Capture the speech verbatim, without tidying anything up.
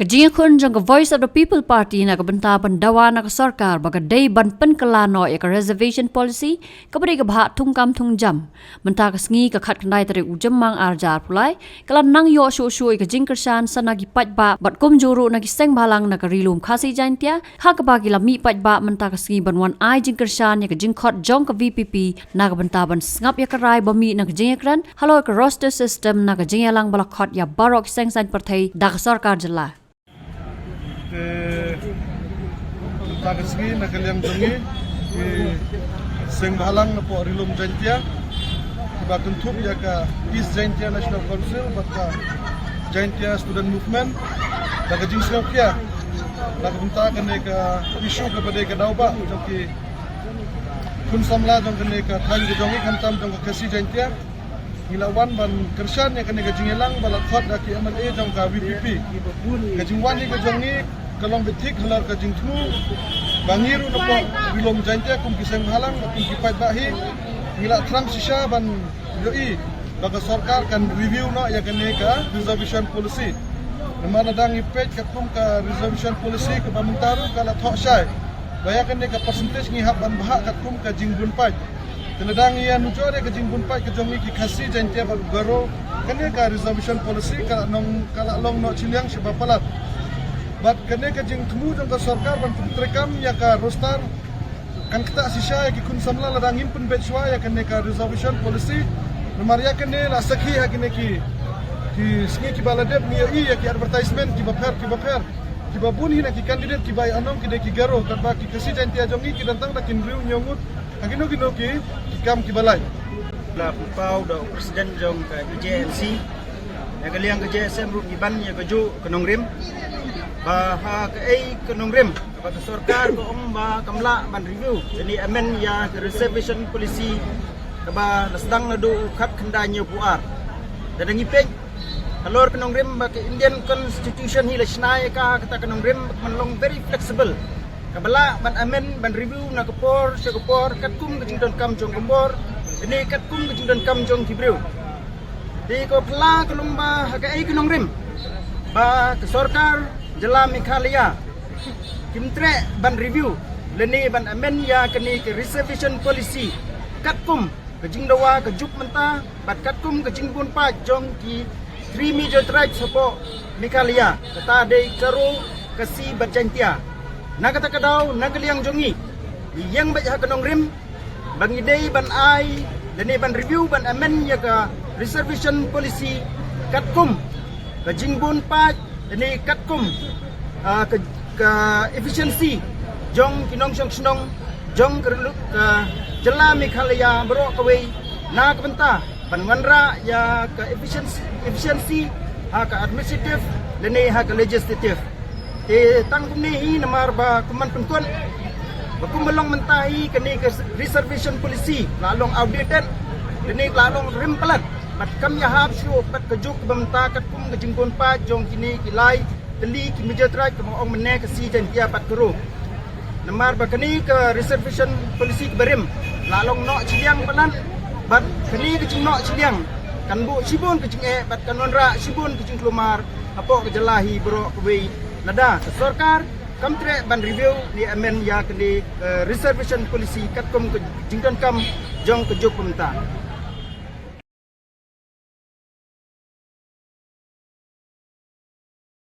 Ka jingïakhun jong ka Voice of the People Party na ka bynta ban dawa na ka sorkar ba ka dei ban pynkylla noh ïa ka reservation policy kaba dei ka bhah thungkam thungjam. Mynta ka sngi ka khatkhyndai tarik u Jymmang arhajar arphew lai, ka la nang ïoh shuh shuh ïa ka jingkyrshan sa na ki paidbah bad kumjuh ruh na ki seng bhalang na ka Ri Lum Khasi Jaiñtia, ha kaba ki la mih paidbah mynta ka sngi ban wan ai jingkyrshan ïa ka jingkhot jong ka V P P na ka bynta ban sngap ïa ka rai ba mih na ka jingïakren halor ka roster system na ka jingïalang ba la khot ïa baroh ki seng saiñ pyrthei da ka sorkar jylla. Te mynta ka sngi na ka liang jong ngi, ki seng bhalang na poh Ri Lum Jaiñtia kiba kynthup ïa ka East Jaiñtia National Council bad ka Jaiñtia Student Movement da ka jingsngewkhia na ka bynta kane ka issue kaba dei ka daw ba jong ki khun samla jong kane ka thaiñ ka jong ngi, khamtam jong ka Khasi Jaiñtia. Ngi la wan ban kyrshan ïa kane ka jingïalang ba la khot da ki M L A jong ka V P P. Ka jingwan hi ka jong ngi ka long beit thik halor ka jingthmu ba ngi ruh na poh Ri Lum Jaiñtia kum ki seng bhalang, kum ki paidbah hi, ngi la thrang shisha ban ïohi ba ka sorkar kan review noh ïa kane ka reservation policy. Namar lada ngi peit katkum ka reservation policy kaba mynta ruh ka la thoh shai ba ïa kane ka percentage ngi hap ban bhah katkum ka jingbun paid. Te lada ngi ïa nujor ïa ka jingbun paid ka jong ngi ki Khasi Jaiñtia bad Garo, kane ka reservation policy ka la nong, ka la long noh shiliang shaba palat. Bad kane ka jingthmu jong ka sorkar ban pyntreikam ïa ka roster kan ktah shisha ïa ki khun samla lada ngim pynbeit shuwa ïa kane ka reservation policy. Namar ïa kane la sakhi ha kine ki, ki sngi kiba la dep ngi ïohi ïa ki advertisement kiba pher kiba pher, kiba bun hi na ki candidate kiba ïa nong ki dei ki Garo, katba ki Khasi Jaiñtia jong ngi ki don tang da ki hynriew hynñiew ngut ha kino kino ki, ki kam kiba lai. La pynpaw da u president jong ka J M C, na ka liang ka J S M ruh ngi ban ïa kajuh ka nongrim ba ha kaei ka nongrim kaba ka sorkar ka ong ba kam lah ban review lane amend ïa ka reservation policy kaba la sdang naduh u khatkhyndai hynñiewphew ar. Lada ngi peit halor ka nongrim ba ka Indian Constitution hi la shna ïa ka, kata ka nongrim ba ka long very flexible, kaba lah ban amend ban review na ka por sha ka por katkum ka jingdonkam jong ka por lane katkum ka jingdonkam jong ki briew. Te ka pla ka long ba ha kaei ka nongrim ba ka sorkar jylla Meghalaya kim treh ban review lane ban amend ïa kane ka reservation policy katkum ka jingdawa ka juk mynta bad katkum ka jingbun paid jong ki three major tribes hapoh Meghalaya, kata dei Garo, Khasi bad Jaiñtia. Na kata ka daw na ka liang jong ngi, ngi ïeng beit ha ka nongrim ba ngi dei ban ai lane ban review ban amend ïa ka reservation policy katkum ka jingbun paid lane katkum, ah, ka, ka efficiency jong ki nongshong shnong jong ka ri-, ka jylla Meghalaya baroh kawei na ka bynta ban wanrah ïa ka efficiency, efficiency ha ka administrative lane ha ka legislative. Te tang kumne hi namar ba kum ban pynkut ba kumba long mynta hi kane ka reservation policy la long outdated, kane la long rim palat bad kam ïahap shuh bad ka juk ba mynta katkum ka jingbun paid jong kine ki lai tylli ki major tribes kaba ong mynne Khasi, Jaiñtia bad Garo. Namar ba kane ka reservation policy kaba rim la long noh shiliang palat bad kane ka jingnoh shiliang kan buh shibun ka jingeh bad kan wanrah shibun ka jingkulmar hapoh ka jylla hi baroh kawei lada ka sorkar kam treh ban review ne amend ïa kane ka reservation policy katkum ka jingdonkam jong ka juk ba mynta.